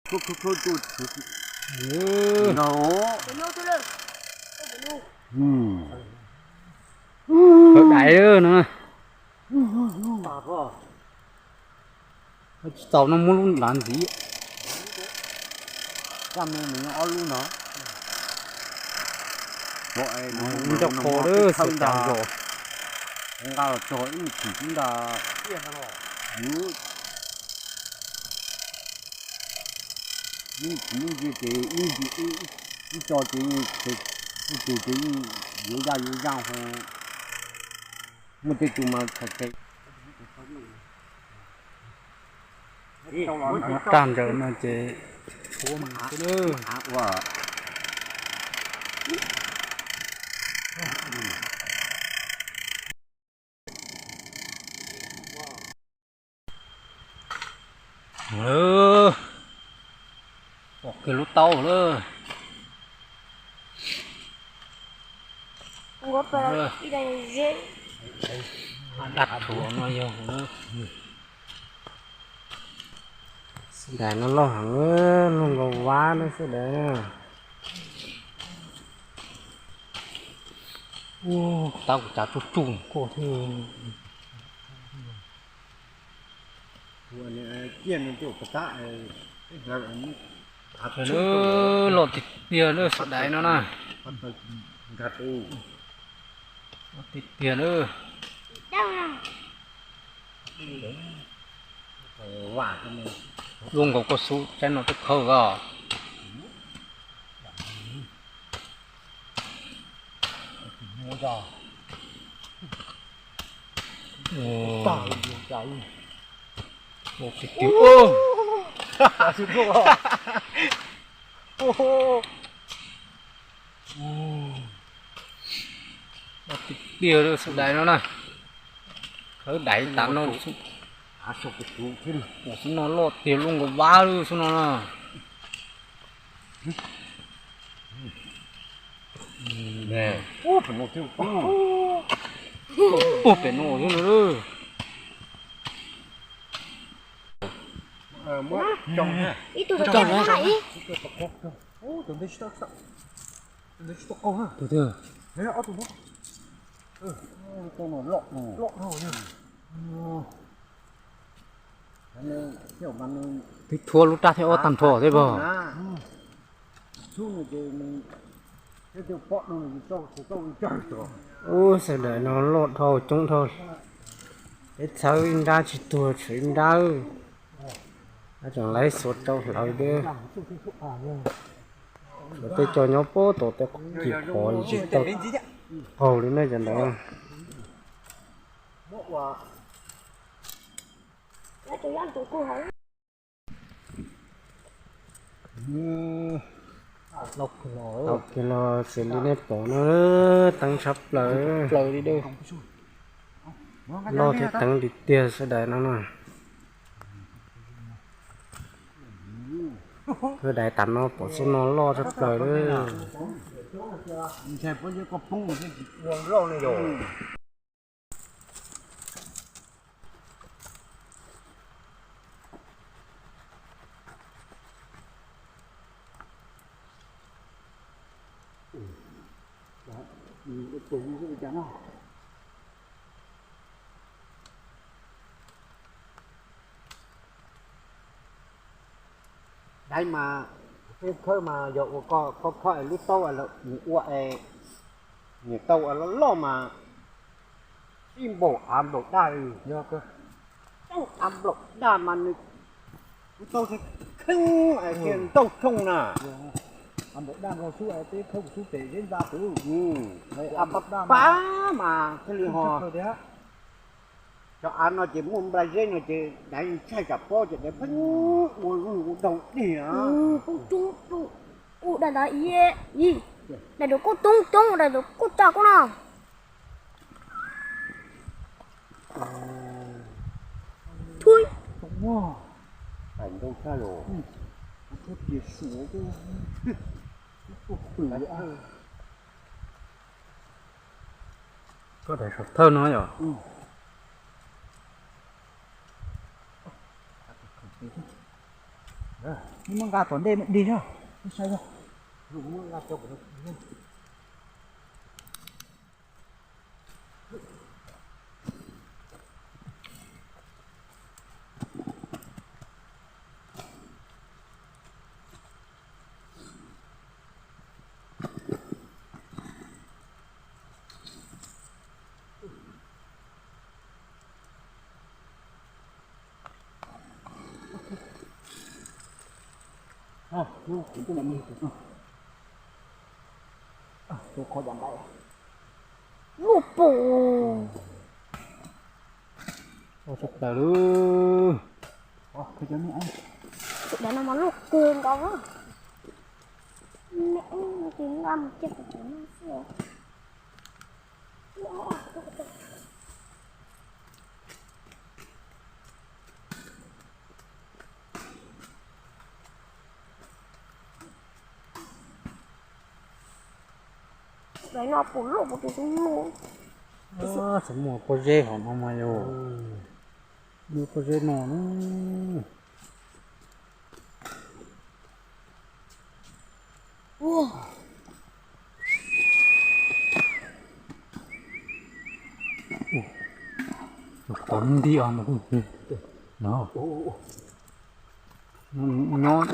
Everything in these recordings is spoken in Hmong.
Khub khub khub tuaj no. Khawb dais no. Tsis txaus no muab lub nrad ntxiv. Ob lub no. Ncauj qhov lawm xav cas. Nqa los tso ib me chim xwb ntag. Ib me chim ib ntsia ces ib tso ces ib tug ces yuav yaj yuav yaj ho. Muaj tej tus mas txhais tes. Raj ntsaws no ces ua mas xwb na. Pom kiag lub taub lawm. Daj thuam no yog. Xib dais no loj heev, luaj nkaus vab na xib dais. Taub kuv tsav tsuj tsuj koj thiab. Loj tiag tiag lawm xib dais no na. Loj tiag tiag lawm. Luaj nkaus koj xub tsaib no twb khawb os. Tiag tiag xib dais no na. Khawb dais tas no. Xub no loj tiag luaj nkaus vab lawm xub no na. Ub, pem no thiab no. Tus twg? Twb thuab lub raj thiab ob tag nrho thiab pog. Ub, sawv daws no loj dhau coob dhau. Peb txhawb ib nrab tsis tuag tshuav ib nrab. Tseem laib xuav rau hlawv thiab. Tshuav tej co nyob puag tom tej cim qhov tsis tau qaug li ne cov ntawd. Tau kiag los xws li nej pom no, teeb tshaj plaws. Loj thiab teeb tiag tiag sawv daws no na. Sawv daws tam no pom xub no loj tshaj plaws lawm. Dais mas, peb khawb mas yog ua koj kho kho es lub taub ua es, niam taub ua loj loj mas ib npaum av npaum daj, yog taub av npaum daj mas nws, lub taub thiaj kheeb es thiaj ntaug tshooj na. Av npaum daj nkaus xub es peb khawb kuv xub pem zeb ntxa pem. Av pab pab mas thiaj li ho. Cov av no ces muaj nplai zeb no ces dais ntshai tsam pob ces dais pheej ua lub ua daug dig. Kuj coob, kuj dais ntawd, dais ntawd kuj coob coob, dais ntawd kuj tsa kuj no. Tub, ntau tshaj los. Koj dais saum thawj no yom. Muab nqa tom ntej dig zog, saib zog. Lub pum. Ua tshaj plaws lub. Tus dav no mas loj kawg nkaus. Neb no ces nqa mus cia pem cov no xwb. Daim no pum loj pum tus tus no. Txhob muaj pob zeb hauv no mas yog. Muaj pob zeb no na. Tus qhov nti os no. No. Nyob.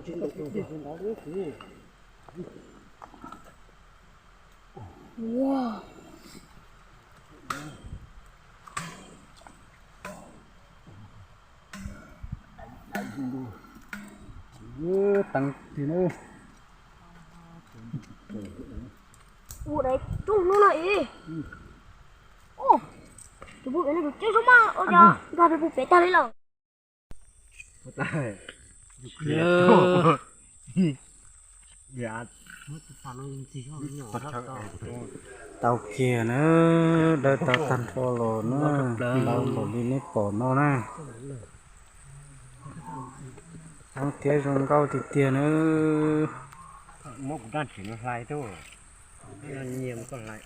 Teev tiag na. Ua daim tsuj hnub no ib. Tus pug pem no tus ceb zoo mas ua cas nkag pem pug pem tag li lawm. Tau kiag na, dawb tau tag nrho los na, ntau npaum li neb pom no na. Zoo thiab zoo nkauj tiag tiag na. Muab kuv rab tsev no hlais tuaj, nyiam koj hlais.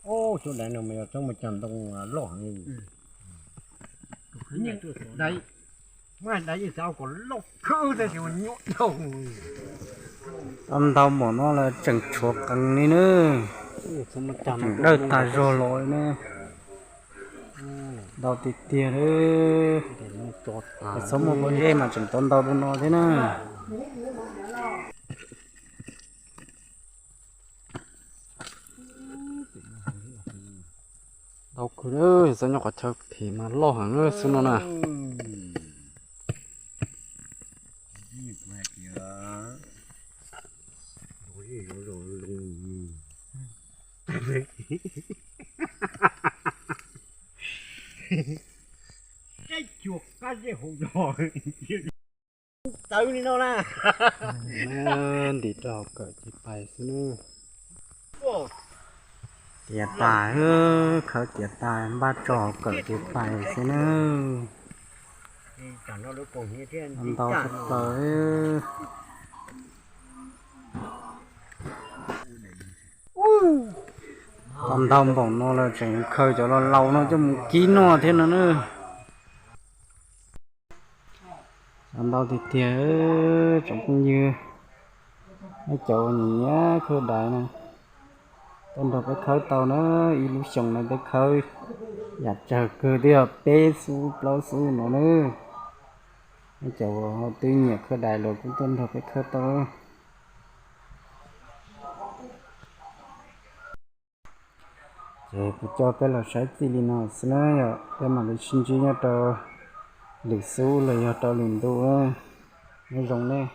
Ub, cov daim no mas yog txhob mus cog ntoo loj heev. Daim, muab daim yeej xav kom loj kawg tab sis mas nyuaj dhau. Tau ntau npaum no los tseem tshuav qees li na. Tseem dawb tag zog los li na. Ntau tiag tiag li. Txhob muaj pob zeb mas tseem tau ntau dua no thiab na. Ntau kawg, txhob nyob qhov chaw phem mas loj heev xwb no na. Txawv li no na. Ntim rau hauv kawm ces pais xwb na. Tiav tas, khawb tiav tas npaj rau hauv kawm ces pais xwb na. Ntau tshaj plaws. Tau ntau npaum no los tseem khaws cov laus laus no coj mus kib noj thiab no na. Ntau tiag tiag, tsoom phooj ywg, nej cov uas nyiam khawb dais na, tuaj nrog peb khawb tau na, ib lub xyoos no peb khawb yam tsawg kawg twb yog peb xub plaub xub no na. Nej cov uas twb nyiam khawb dais los kuj tuaj nrog peb khawb tau. Ces kuv coj peb los saib txij li no xwb na, yog peb mam li sib ntsib nyob rau lwm xub los yog rau lwm ntu. Nyob zoo nej.